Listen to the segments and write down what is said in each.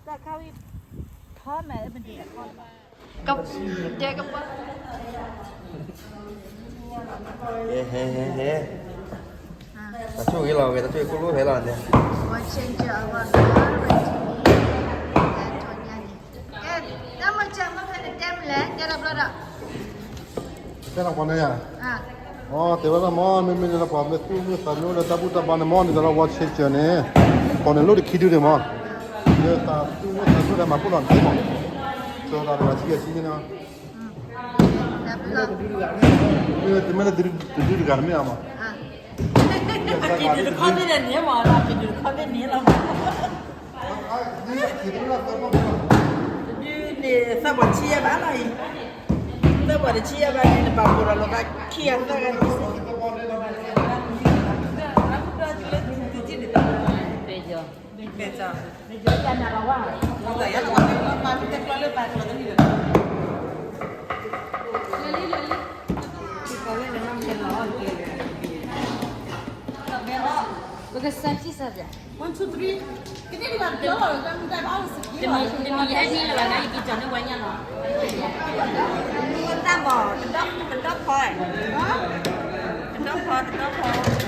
တၢ်ခါဝံၤ ဖီမဲာ် ဒဲကပီၤ ဟဲ ဟဲ ဟဲ ဟဲ တၢ်ဆိၣ်ဂ့ၤလီၤဝဲ တၢ်ဆိၣ်ဂ့ၤကိၣ်လိၣ်ဟဲလီၤန့ၣ် ကဲ တၢ်မၤစၢၤမ့ၢ်ဖဲနတဲမလဲၣ် တဲတဘျီဒီး တဲနၤပှၤန့ၣ်ယါ အတဲဝဲဒၣ်မ့ၢ် မ့မ့ၢ်လၢပှၤမ့ၢ်သူၣ်မ့ၢ်သးမ့ၢ်အိၣ်လၢတၢ်ဘူၣ်တၢ်ဘါန့ၣ်မ့ၢ် န့ၣ်ဒီးလၢ ဝါဆံကၢၤ န့ၣ် ပှၤန့ၣ်လိၣ်တခံဒုန့ၣ်မ့ၢ် လၢသးသူၣ်မ့ၢ်သးမ့ၢ်အိၣ်လၢမၤပူၤလီၤန့ၣ်မ့ၢ် ကၠီၤသးတဂၤဆံယဲၢ်ဆံန့ၣ် မ့ၢ်လၢတဒုတဂၤတမ့ၢ်အမး အက့ၤဒုးတခီသ့ၣ်န့ၣ်မ့ၢ်လီၤ အက့ၤဒုးတခီသ့ၣ်န့ၣ်လီၤ တဒုန့ၣ် သၢပှၤတဆံယဲၢ်ဘၣ်လီၤအံၤ, သၢပှၤတဆံယဲၢ်ဘၣ်န့ၣ် နပာ်ဖှိၣ်ဒီးလီၤသးခံဂၤသၢဂၤန့ၣ်, ပကစၢ်ထံၣ်စၢ်ဗျာ One, two, three. ကန့ၣ်တဂၤတဘျီလီၤ, တမံၤယအဲၣ်န့ၣ်လၢၤဘၣ်န့ၣ် ယက့ၤကၠီၤန့ၢ်ဝဲညါလီၤ. တၢ်မၤ, တဒီဖ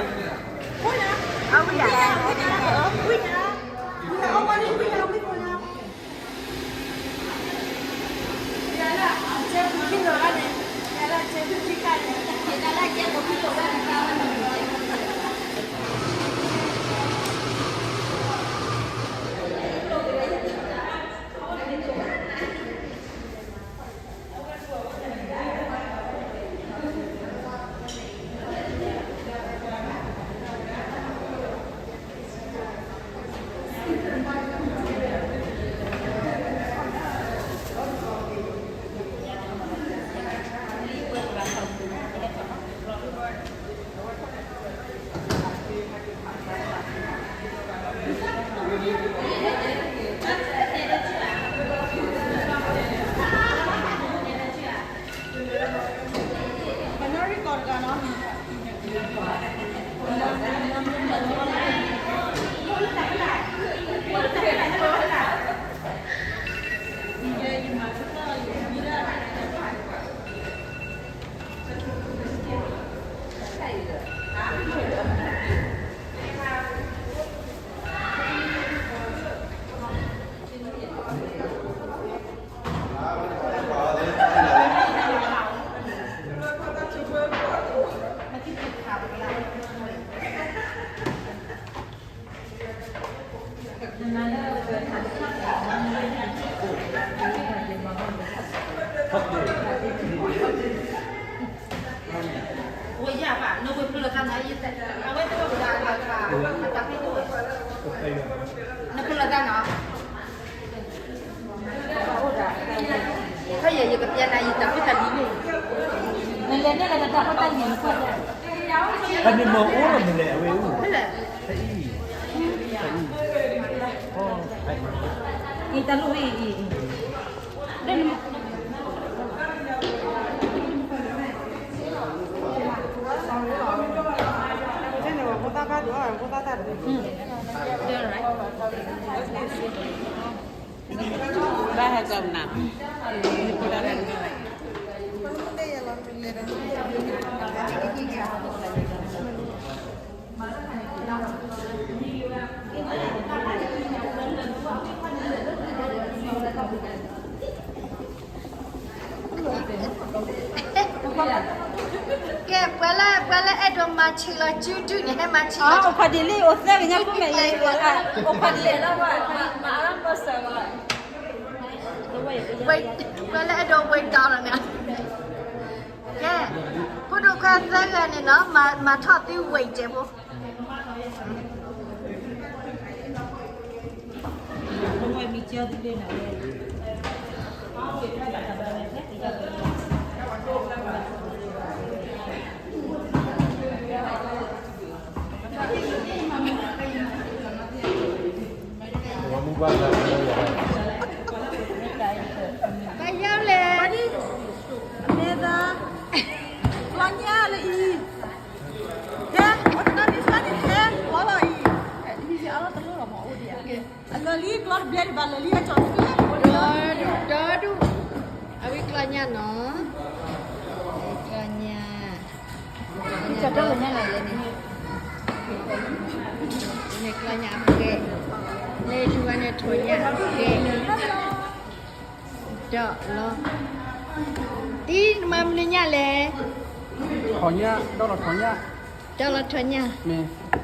ီ, တဒီဖီ, တဒီဖီ, အဝံၣ်ယၤ, ဝံၣ်ယၤ, ဝံၣ်ယၤ, ဝံၣ်ယၤ. နဖုလီၤတၢ်နီၤ, ခါယဲ ယကပျဲနၤ ယတၢ်ဖိတၢ်လံၤန့ၣ်, နလဲၤန့ၢ်လၢနတၢ်ဖိတၢ်လံၤနကွၢ်, ဖဲန့ၣ်မ့ၢ်အိၣ်လီၤမ့ၢ်လဲၣ် အဝဲအိၣ်, ဖဲအံၤ, ဖဲအံၤ, အံၤတၢ်လိၣ်ဖဲအံၤ, ဘၣ်ဟဲကနၤ, ကဲ ပှၤလၢ ပှၤလၢအဲၣ်ဒိးမၤဆံးလီၤ ကၠူဒုၣ်န့ၣ် ဟဲမၤဆံးလီၤ, အိၣ်ဖီဒံးလံ အိၣ်သၢကညါဖိမဲာ်ညါ, အိၣ်ဖီဒံးလီၤ, ပှၤလၢအဲၣ်ဒိးဝဲတီၤလီၤန့ၣ်, ကဲ, ဖိဒိၣ်ခွါသၢဂၤန့ၣ်နီၤ မၤထီၣ်သုဝဲၢ်စဲးဖိ ဘၣ်ယါလဲၣ်, အမဲာ်သၣ်, လီညါလၢအံၤ လၢလံကျီတဘျဲၣ်ဒံးဘၣ် လၢလံအကီၢ် ဒီဒူၣ် ဒီဒူၣ်, အဝံကျီညၣ်နီၤ, ကျီညၣ်, ကျီညၣ်လၢန့ၣ်, န့ၣ်ကျီညၣ်အဖဲ, လၢဒူၣ်ဝဲန့ၣ်ထိးညၣ်အဖဲ, ဒီးလီၤ, တံၤနမၤမနုၤညၣ်လဲၣ်, ထိးညၣ်, ဒီလီၤထိးညၣ်, ဒီလီၤထိးညၣ်, မ့ၢ်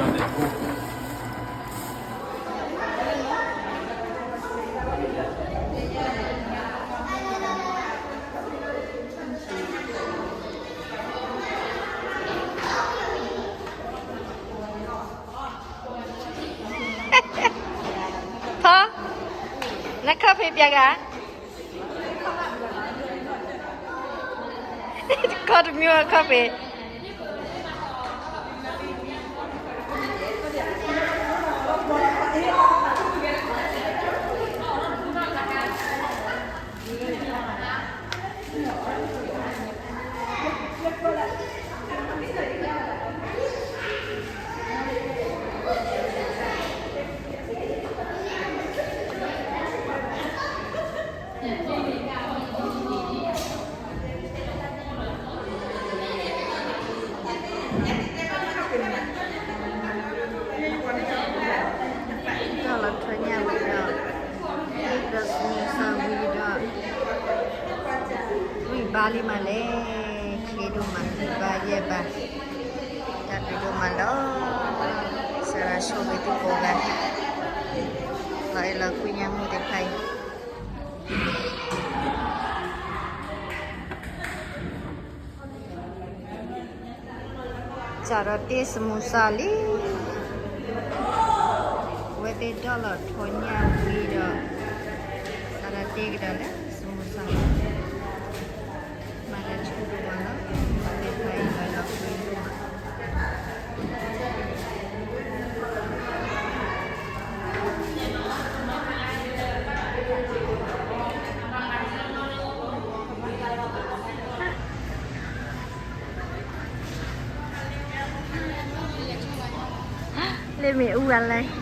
ထီ, နခီၣ်ဖံးပျဲဂၤ, ခီၣ်တမံၤခီၣ်ဖံး. ဒီလီၤထွဲညၣ်ဝံၤဒီး, ဟ့ၣ်ဒီးစမူစၢ်ဝံၤဒီး, ဝံၣ်ဘါလံမးလဲၣ်, ချ့ဒိၣ်မး ဝံၣ်ဘါယဲၢ်ဘါ, တၢ်ဘျုးဒိၣ်မးလီၤ, စၤရၤဆိၣ်ဂ့ၤသုကိးဂၤ, လီၤအဲၣ်လီၤကွံညါမူသ့ၣ်တဖၣ်အံၤ စးထီၣ်တ့ၢ်စမူစၢ်လံ, အဝဲသ့ၣ်ဒီလီၤထွဲညၣ်ဝံၤဒီး, စးထီၣ်တ့ၢ်ကဒီးလၢစမူစၢ်, မၤတၢ်ဆိဒိၣ်မးလီၤ, မ့ၢ်ဖဲအံၤလီၤလီၤကွံဒိၣ်မး လၢမ့ၣ်အူအလဲၣ်